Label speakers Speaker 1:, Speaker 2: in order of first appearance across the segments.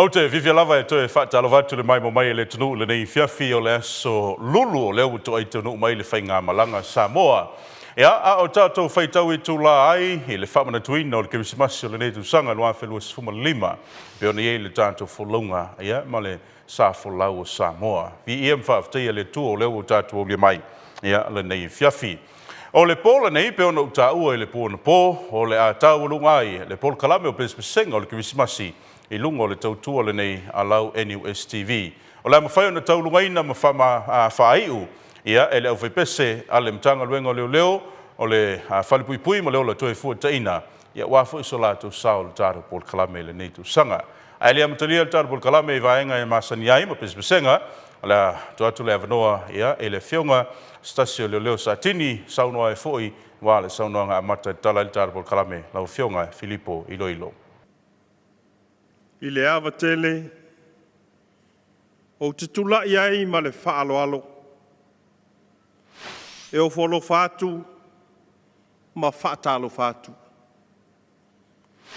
Speaker 1: Ou te fiafia lava e toe faatalofa atu i le maimoa mai e le atunuu i lenei afiafi o le aso Lulu o lea ua toai taunuu mai le faigamalaga a Samoa. Ia, a o tatou faitau itulā ai i le faamanatuina o le Kerisimasi o lenei tausaga 2025, e pei ona i ai le tatou folauga, ia, ma le sa folau o Samoa. Viia ma faafetaia le Atua o lea ua tatou aulia mai, ia, lenei afiafi. O le po lenei, pei ona ou taua i le po anapo, o le a taualuga ai le polokalame o Pesepesega o le Kerisimasi i luga o le tautua lenei a lau NUS TV. O le a mafai ona taulugaina ma faaiu ia e le aufaipese a le Matagaluega o Leoleo o le Falepuipui ma le Ola Toefuataina, ia aua foi so latou sao i le tatou polokalame i lenei tausaga. Ae le amatalia le tatou polokalame i vaega e masani ai ma pesepesega, o le a tuu atu le avanoa ia i le afioga se tasi o leoleo Satini saunoa ai foi aua le saunoaga amata e tatala ai le tatou polokalame, lau afioga Filipo Iloilo.
Speaker 2: I le ava tele, ou te tulai ai ma le faaaloalo, e ofo alofa atu ma faatalofa atu.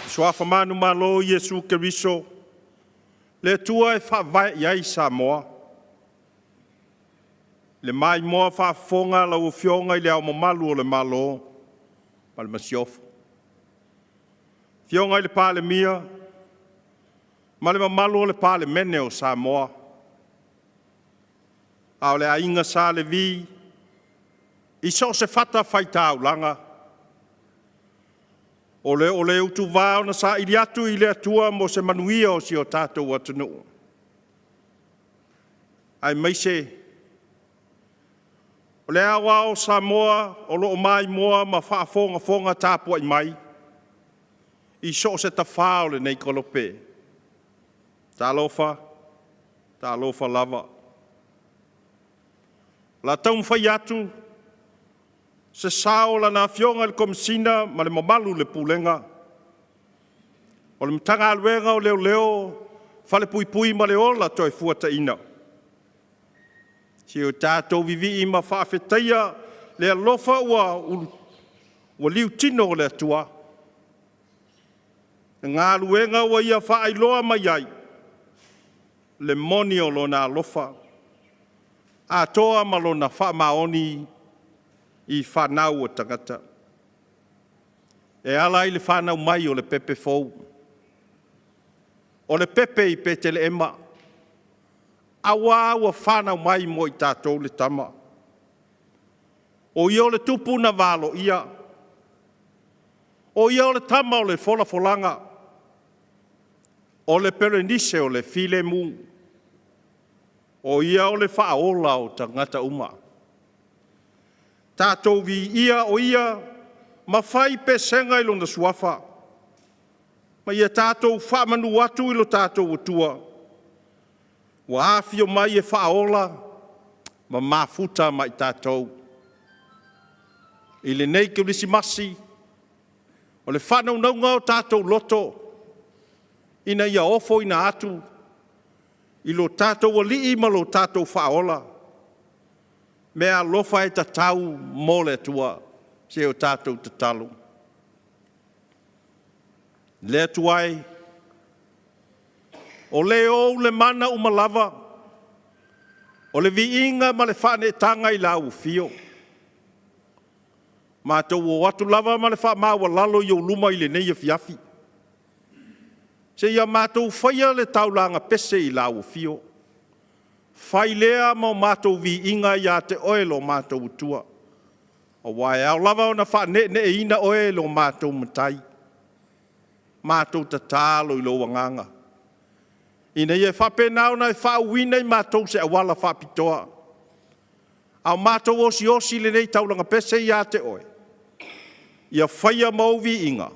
Speaker 2: I suafa manumalo o Iesu Keriso, le Atua e faavae i ai Samoa. Le maimoa faafofoga a lau Afioga i Le Ao Mamalu o le Malo ma le Masiofo, Afioga i le Palemia ma le mamalu o le Palemene o Samoa, a o le aiga Sa Levi i so o se fatafaitaulaga, o le o le utuvā ona saili atu i le Atua mo se manuia o si o tatou atunuu, aemaise o le aoao o Samoa o lo o maimoa ma faafogafoga tapuai mai i so o se tafā o lenei kolope. Talofa, talofa lava. O le a taumafai atu se sao o lana Afioga i le Komesina ma le mamalu i le Pulega o le Matagaluega o Leoleo, Falepuipui ma le Ola Toefuataina. Se o tatou vivii ma faafetaia le alofa ua liutino o le Atua, le galuega ua ia faailoa mai ai le moni o lona alofa, atoa ma lona faamaoni i fanau a tagata, e ala i le fanau mai o le pepe fou, o le pepe i Petelehema, auā ua fanau mai mo i tatou le tama. O ia o le tupu na valoia, o ia o le tama o le folafolaga, o le perenise o le filemu, o ia o le faaola o tagata uma. Tatou viia o ia ma fai pesega i lona suafa, ma ia tatou faamanu atu i lo tatou Atua, ua afio mai e faaola ma mafuta ma i tatou. I lenei Kerisimasi, o le faanaunauga o tatou loto, ina ia ofoina atu i lo tatou Alii ma lo tatou Faaola, meaalofa e tatau mo le Atua, se o tatou tatalo. Le Atua e, o le ou le mana uma lava, o le viiga ma le faaneetaga i lau afio. Matou o atu lava ma le faamaualalo i ou luma i lenei afiafi, seia matou faia le taulaga pese i lau afio. Fai lea ma o matou viiga ia te oe lo matou Atua, aua e ao lava ona faaneeneeina oe lo matou Matai. Matou tatalo i lou agaga, ina ia faapena ona e faauuina i matou se auala faapitoa, a o matou osiosi lenei taulaga pese ia te oe, ia faia ma ou viiga,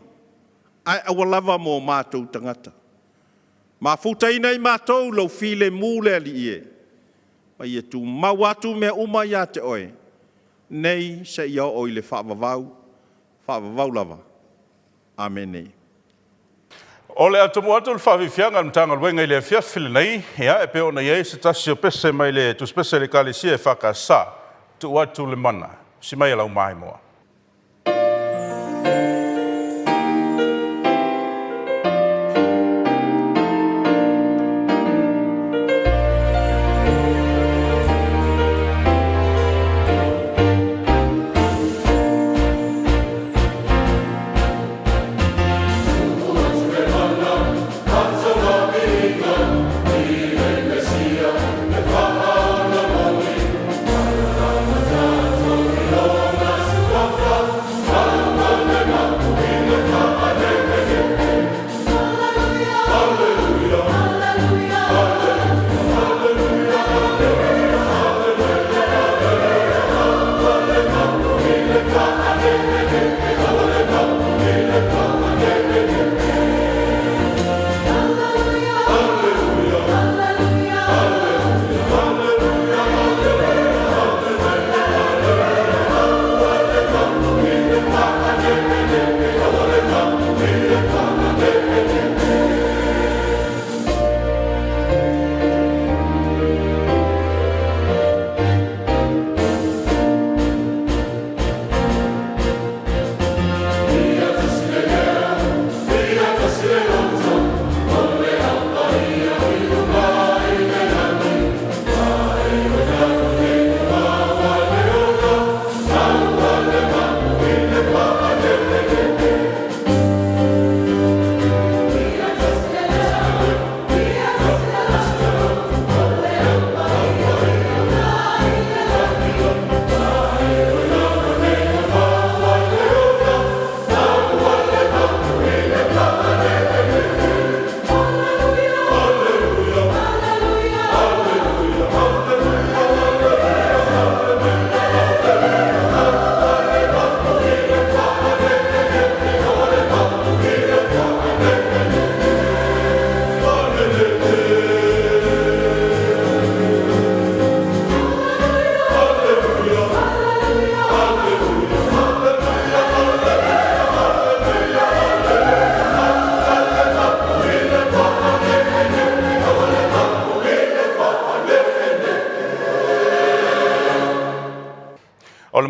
Speaker 2: ae aua lava mo matou tagata. Mafutaina i matou lou filemu le Alii e, ma ia tumau atu mea uma ia te oe, nei seia oo i le faavavau, faavavau lava. Amene.
Speaker 1: O le atomu atu le faafiafiaga a le Matagaluega i le afiafi lenei, ia, e pei ona i ai se tasi o pese mai le tusipese a le Ekalesia EFKS, tuu atu le mana, si mai e lau maimoa.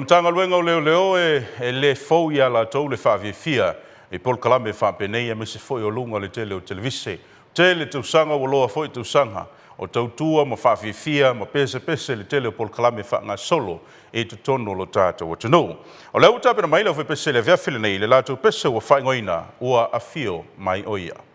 Speaker 1: Matagaluega o Leoleo e lē fou iā latou le faafiafia i polokalame faapenei aemaise foi o luga o le tele o televise. Tele tausaga ua loa foi tausaga o tautua ma faafiafia ma pesepese le tele o polokalame faagasolo i totonu o lo tatou atunuu. O lea ua tapena mai le aufaipese i le afiafi lenei le latou pese ua faaigoaina Ua Afio Mai o Ia.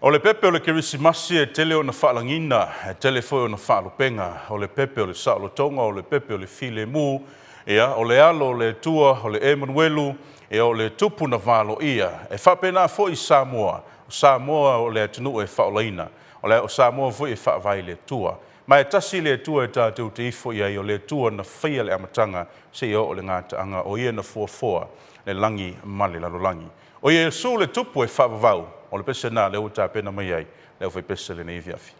Speaker 1: O le pepe o le Kerisimasi e tele ona faalagiga, e tele foi ona faalupega. O le pepe o le saolotoga, o le pepe o le filemu, ia, o le alo o le Atua, o le Emanuelu, ia, o le tupu na valoia. E faapena foi Samoa, o Samoa o le atunuu e faaolaina, o Samoa foi e faavae i le Atua. Ma e tasi le Atua e tatou te ifo i ai, o le Atua na faia le amataga seia oo i le gataaga, o ia na fuafua le lagi ma le lalolagi. O Iesu le tupu e faavavau, o le pese lena lea ua tapena mai ai le aufaipese lenei afiafi.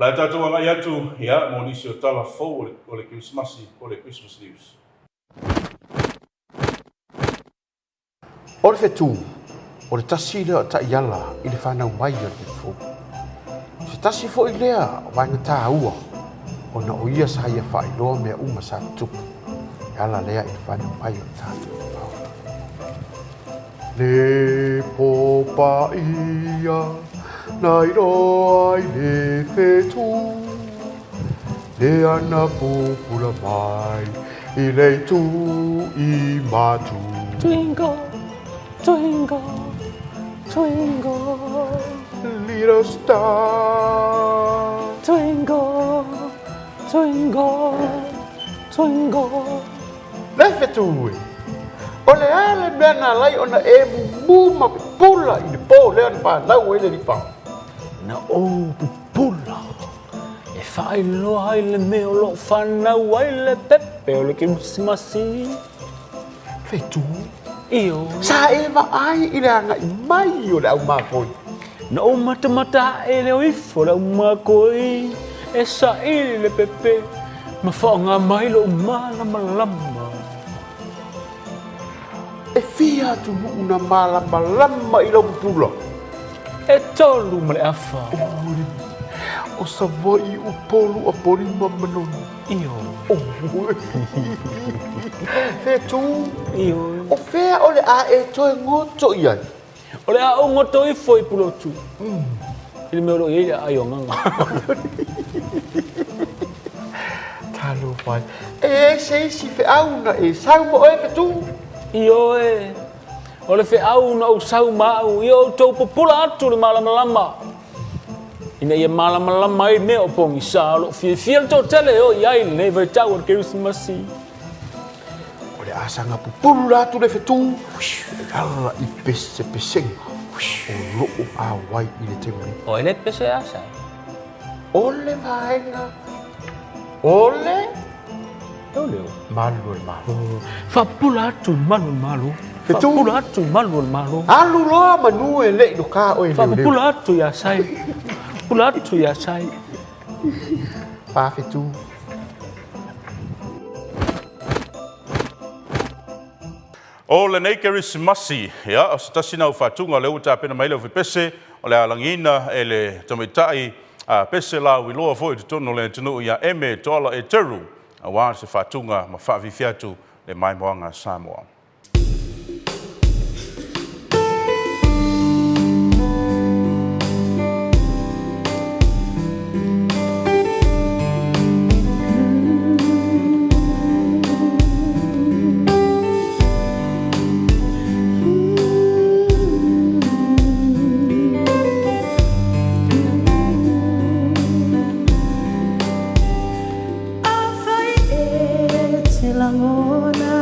Speaker 1: O le a tatou agai atu, ia, mo nisi o tala fou o le Kerisimasi po o le Christmas News.
Speaker 3: O le fetu, o le tasi lea o taiala i le fanau mai o le pepe fou. O se tasi foi lea o vaega taua ona o ia sa ia faailoa mea uma sa tutupu e ala lea i le fanau mai o le tatou Tapaola. Le po paia na iloa ai le fetu, le ana pupula mai i le itu i matu.
Speaker 4: Twinkle, twinkle, twinkle,
Speaker 3: little star.
Speaker 4: Twinkle, twinkle, twinkle.
Speaker 3: Le fetu e. O le a le mea na ala ai ona e mumu ma pupula i le po lea na fanau ai le alii.
Speaker 4: Na ou pupula e faailoa ai le mea o loo fanau ai le pepe o le Kerisimasi.
Speaker 3: Fetu.
Speaker 4: Io.
Speaker 3: Sa e vaai i le agai mai o le aumakoi.
Speaker 4: Na ou matamata ae le o ifo le aumakoi e saili le pepe ma faaaoga mai lou malamalama.
Speaker 3: E fia atunuu na malamalama i lau pupula.
Speaker 4: E 3.5.
Speaker 3: O Savaii, Upolu, Apolima ma Manonu.
Speaker 4: Io.
Speaker 3: Fetu.
Speaker 4: Io.
Speaker 3: O fea o le a e toe goto i ai?
Speaker 4: O le a ou goto ifo i Pulotu. I le mea o loo i ai le aai o Agaga.
Speaker 3: Talofa e. E se isi feau na e sau ma oe fetu?
Speaker 4: Io e. O le feau na ou sau ma au, ia outou pupula atu le malamalama. Ina ia malamalama ai mea o pogisa o loo fiafia le toatele e o i ai i lenei vaitau o le Kerisimasi.
Speaker 3: O le asaga pupulu la atu le fetu, e ala i pesepesega o loo auai i le taimi nei.
Speaker 4: O e le pese asa e.
Speaker 3: O le vaega, o le
Speaker 4: O le o.
Speaker 3: Malu o le Malo.
Speaker 4: Faapupula atu i malu o le Malo.
Speaker 3: Fetu.
Speaker 4: Faapupula atu i malu o le Malo.
Speaker 3: Alu loa manu e le i loka oe leoleo.
Speaker 4: Faapupula atu iā Sai. Faapupula atu iā Sai.
Speaker 3: Fafetu.
Speaker 1: O lenei Kerisimasi, ia, o se tasi na o faatuga o lea ua tapena mai le aufepese, o le alagiina e le tamaitai a pese lauiloa foi i totonu o le atunuu ia Eme Toala Eteru, auā se faatuga ma faafiafia atu le maimoaga a Samoa.
Speaker 5: Afai e te lagona.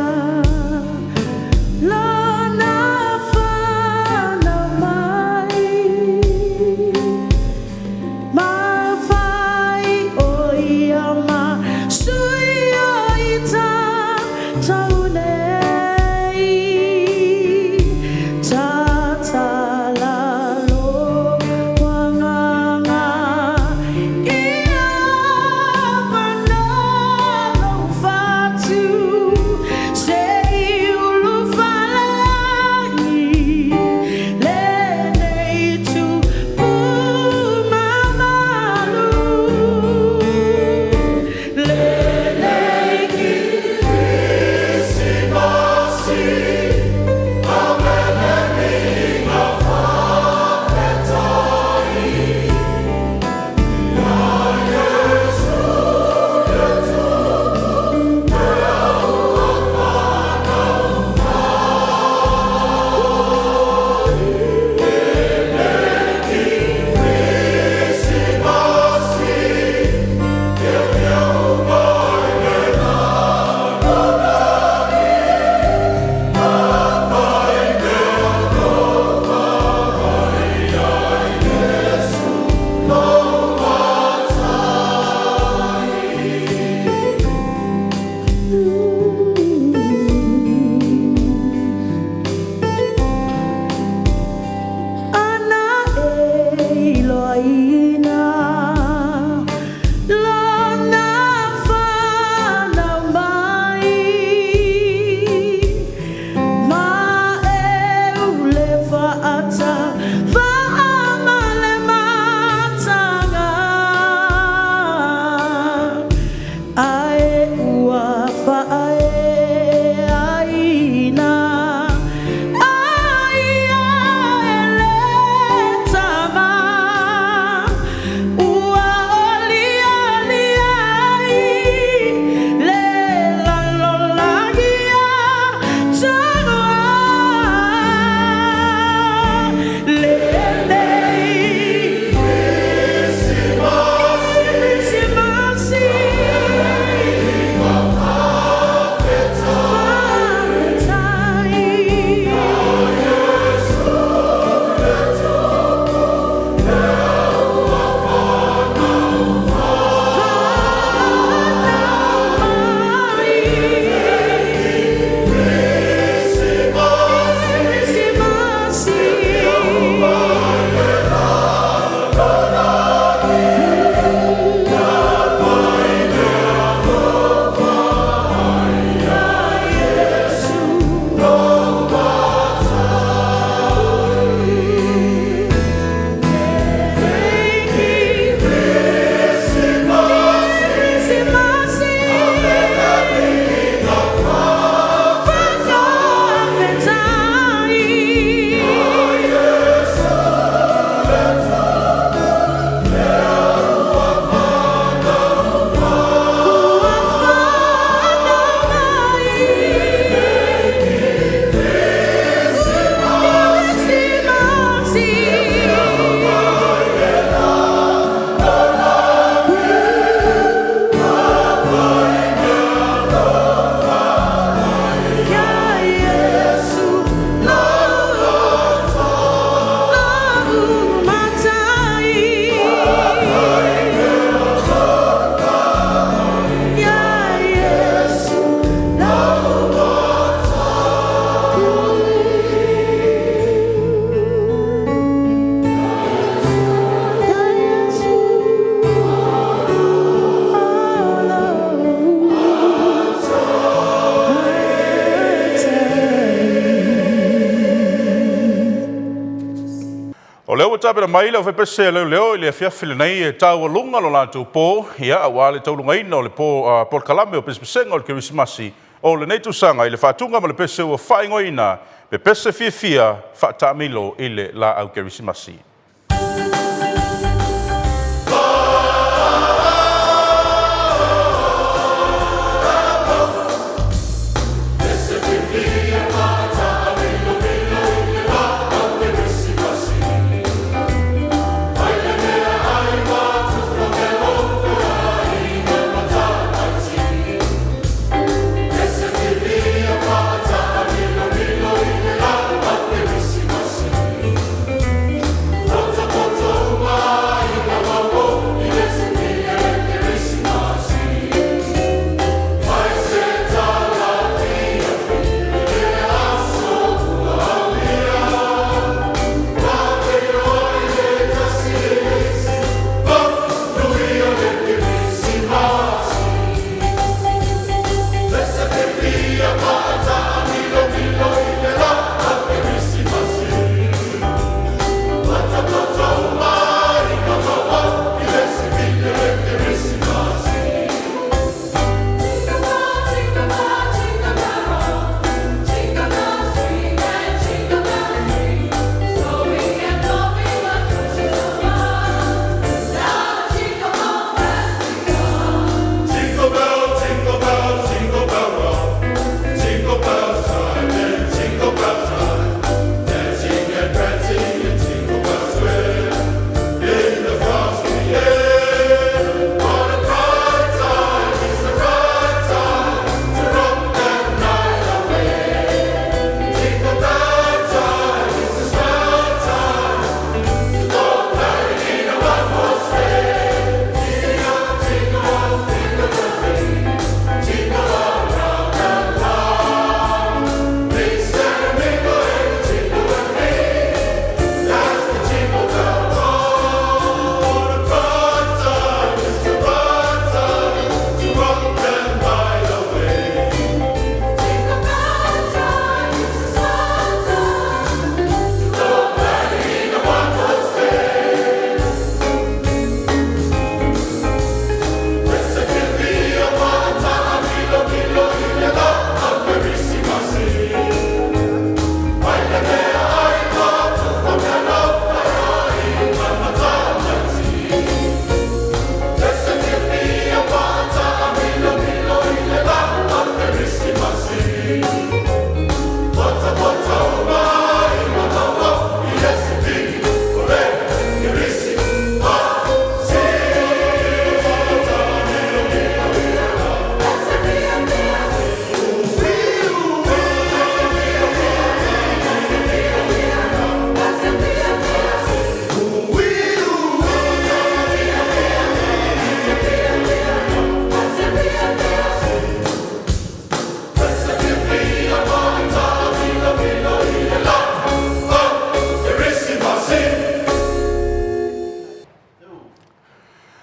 Speaker 1: ua tapena mai le aufaipese a leoleo i le afiafi lenei e taualuga lo latou po, ia, aua le taulugaina o le po, polokalame o pesepesega o le Kerisimasi o lenei tausaga i le faatuga ma le pese ua faaigoaina Pepese Fiafia Faataamilo i le Laau Kerisimasi.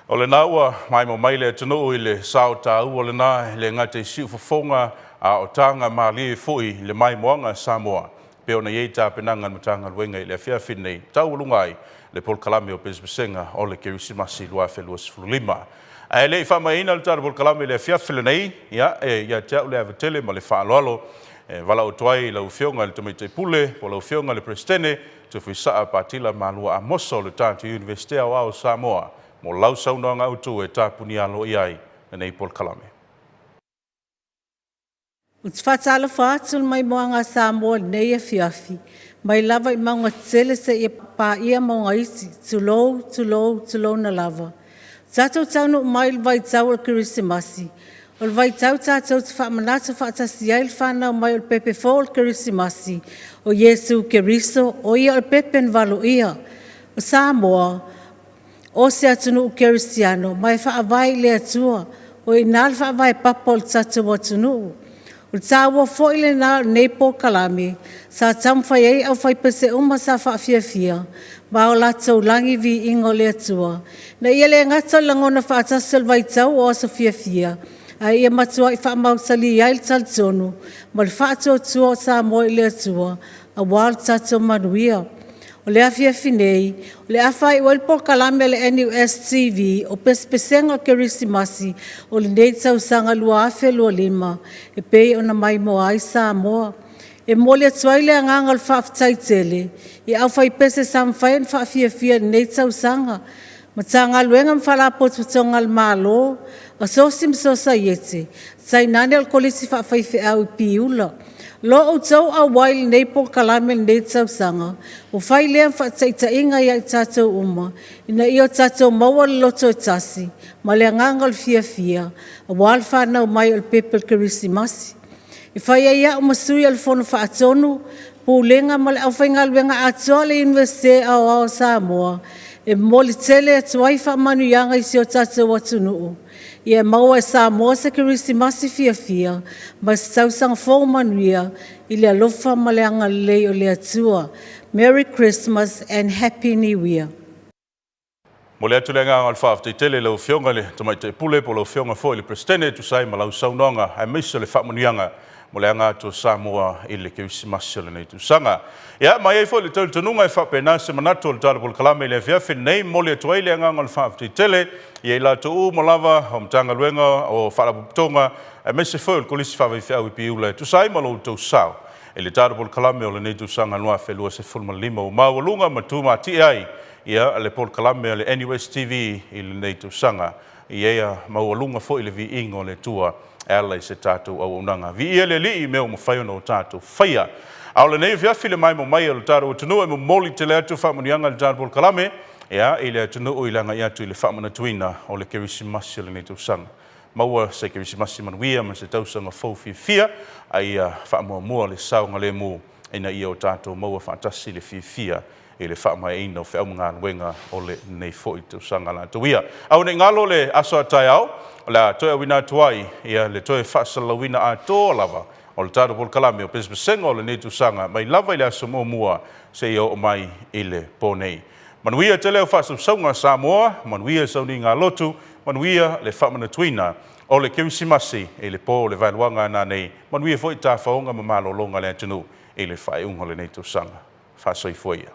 Speaker 1: O lena ua maimoa mai le atunuu i le sao taua lena e le gata i siufofoga a o taga malie foi i le maimoaga a Samoa pei ona i ai tapenaga a le Matagaluega i le afiafi lenei taualuga ai le polokalame o pesepesega o le Kerisimasi 2025. Ae le i faamaeaina le tatou polokalame i le afiafi lenei, ia, e ia te au le ava tele ma le faaaloalo e valaau atu ai i lau Afioga i le Tamaitai Pule po o lau Afioga i le Peresetene Tufuisaa Patila Malua Amosa o le tatou Iunivesite Aoao o Samoa mo lau saunoaga autu e tapunia aloaia ai lenei polokalame.
Speaker 5: Ou te faatalofa atu i le maimoaga a Samoa i lenei afiafi, mai lava i mauga tetele seia paia mauga iti, tulou, tulou, tulouna lava. Tatou taunuu mai i le vaitau o le Kerisimasi, o le vaitau tatou te faamanatu faatasi ai le fanau mai o le pepe fou o le Kerisimasi, o Iesu Keriso, o Ia o le pepe na valoia. O Samoa, o se atunuu kerisiano ma e faavae i le Atua. O i ina le faavae papa o le tatou atunuu. O le taua foi lena o lenei polokalame sa taumafai ai le aufaipese uma sa faafiafia ma o latou lagi viiga o le Atua. Ina ia le gata o le lagona faatasi o le vaitau o aso fiafia, ae ia matuai faamausali ai le talitonu ma le faatuatua o Samoa i le Atua aua lo tatou manuia. O le afiafi nei, o le a faaiu ai le polokalame a le NUS TV o Pesepesega o Kerisimasi o lenei tausaga 2025 e pei ona maimoa ai Samoa. E momoli atu ai le agaga o le faafetai tele i aufaipese sa mafai ona faafiafia i lenei tausaga, Matagaluega ma Faalapotopotoga a le Malo, Asosi ma Sosaiete, tainane o le Kolisi Faafaifeau i Piula. O lo outou auai i lenei polokalame i lenei tausaga, ua fai lea ma faataitaiga ia i tatou uma, ina ia o tatou maua le loto e tasi ma le agaga o le fiafia aua le fanau mai o le pepe o le Kerisimasi. E fai ai au ma sui o le Fono Faatonu, Pulega ma le aufaigaluega atoa a le Iunivesite Aoao o Samoa, e momoli tele atu ai faamanuiaga i si o tatou atunuu. Ia maua e Samoa se Kerisimasi fiafia ma se Tausaga Fou manuia i le alofa ma le agalelei o le Atua. Merry Christmas and Happy New Year.
Speaker 1: Momoli atu le agaga o le faafetai tele i lau Afioga i le Tamaitai Pule po o lau Afioga foi i le Peresetene e tusa ai ma lau saunoaga aemaise o le faamanuiaga mo le aga atu o Samoa i le Kerisimasi o lenei tausaga. Ia, ma i ai foi le talitonuga e faapena se manatu o le tatou polokalame i le afiafi lenei, momoli atu ai le agaga o le faafetai tele ia i latou uma lava o Matagaluega o Faalapotopotoga aemaise foi o le Kolisi Faavaifeau i Piula e tusa ai ma lo outou sao i le tatou polokalame o lenei tausaga 2025 ua maualuga ma tumatie ai ia le polokalame a le NUS TV i lenei tausaga. Ia maualuga foi le viiga o le Atua e ala i se tatou auaunaga. Viia le Alii i mea ua mafai ona o tatou faia. A o lenei afiafi le maimoa mai o le tatou atunuu e momoli tele atu faamanuiaga i le tatou polokalame ia i le atunuu i le agai atu i le faamanatuina o le Kerisimasi o lenei tausaga. Maua se Kerisimasi manuia ma se tausaga fou fiafia, a ia faamuamua le saogalemu ina ia o tatou maua faatasi le fiafia i le faamaeaina o feau ma galuega o lenei foi tausaga latou ia. Aua ne i galo le aso a taeao, o le a toe auina atu ai ia le toe faasalalauina atoa lava o le tatou polokalame o Pesepesega o lenei tausaga mai lava i le aso muamua seia oo mai i le po nei. Manuia tele au faasausauga Samoa, manuia sauniga a lotu, manuia le faamanatuina o le Kerisimasi i le po o le Vaeluaga a nanei, manuia foi tafaoga ma malologa a le atunuu i le faaiuga o lenei tausaga. Faasoifua ia.